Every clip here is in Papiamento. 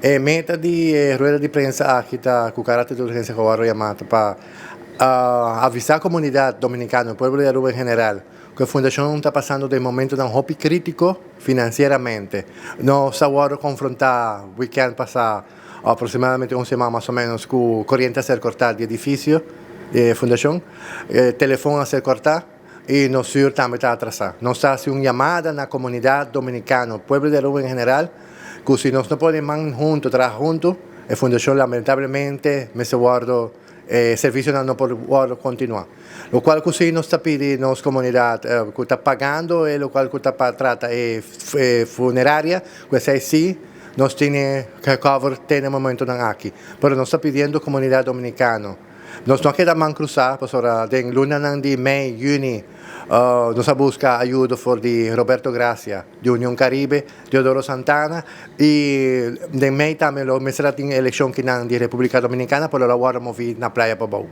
E meta di e rueda di prensa aki ta ku karakter di urgensia ku a wòrdu yamá ta pa avisá komunidat dominikano, pueblo di Aruba en general, ku e fundashon ta pasando den momentonan hopi krítiko finansieramente. Nos a wòrdu konfrontá wikènt pasá, aproksimadamente un siman mas o ménos, ku koriente a ser kòrtá di edifisio di e fundashon, e telefòn a ser kòrtá i nos hür tambe ta atrasá. Nos ta hasi un yamada na komunidat dominikano, pueblo di Aruba en general, ku si nos no pone man huntu, traha huntu, e fundashon lamentablemente mester wòrdu, e servisionan no por wòrdu kontinuá. Lokual ku si nos ta pidi nos komunidat ku ta pagando e lokual ku ta pa trata e funeraria, ku esei si nos tene gecover te na e momentonan aki. Pero nos ta pidiendo komunidat dominikano, nos no a keda man krusá pasobra den lunanan di mei, yüni, nos a buska ayudo for di Roberto Gracia di Union Caribe, Teodoro Santana y den mei tambe lo mester a tin eleccion kinan di Republica Dominicana pero lo a wordo movi na Playa Pabou.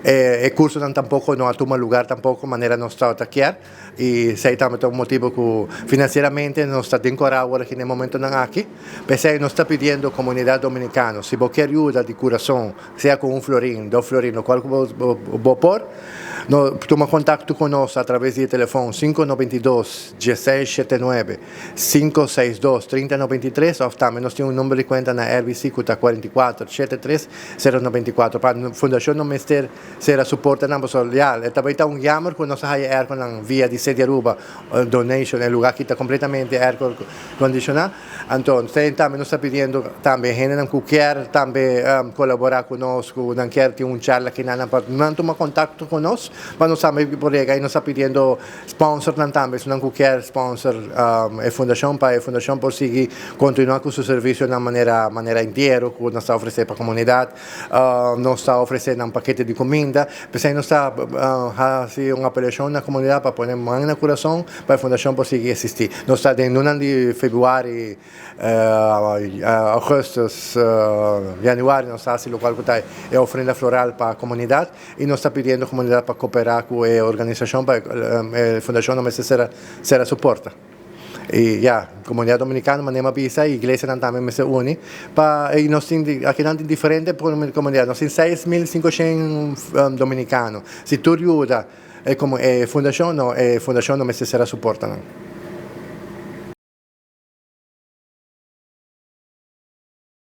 E cursonan tampoco no a tuma lugar tampoco manera nos tabata kier y esey tambe ta un motibo cu financieramente nos ta den cora awor aki na e momentonan aki. P'esey nos ta pidiendo comunidad Dominicano si bo kier yuda di curason sea cu un florin, dos florin, locual cu bo por, no tuma contacto cu nos a traves di e telefon 592 1679 562 3093 of tambe nos tin un number di cuenta na RBC cu ta 44 73 094 pa fundacion no mester cera su portanan pasobra ya e ta bay ta un jammer cu nos a haya airconan via di City Aruba donation e lugar aki ta completamente airco condiciona. Anto tambe nos ta pidiendo tambe hendenan ku kier tambe kolaborá ku nos, ku nan kier tin un charla kinan nan pa nan tuma kontakto ku nos pa nos tambe por yega. I nos ta pidiendo sponsornan tambe, esnan ku kier sponsor e fundashon pa e fundashon por sigui kontinuá ku su servisio na manera manera entiero ku nos ta ofresé pa komunidat. Nos ta ofresé nan pakete di kuminda. P'esei nos ta hasi un apelashon na komunidat pa pone man na kurason Pa e fundashon por sigui eksistí. Nos ta den lunan di februari, augustus, januari nos ta hasi lokual ku ta e ofrenda floral pa komunidat i nos ta pidiendo komunidat pa koperá ku e organisashon pa e fundashon no mester sera sera su porta. I ya, komunidat dominikano manera mi a bisa i iglesianan tambe mester uni pa i nos tin akinan tin diferente komunidat nos tin 6500 dominikano si tur yuda. E como e fundacion no, e fundacion no mester cera su portanan.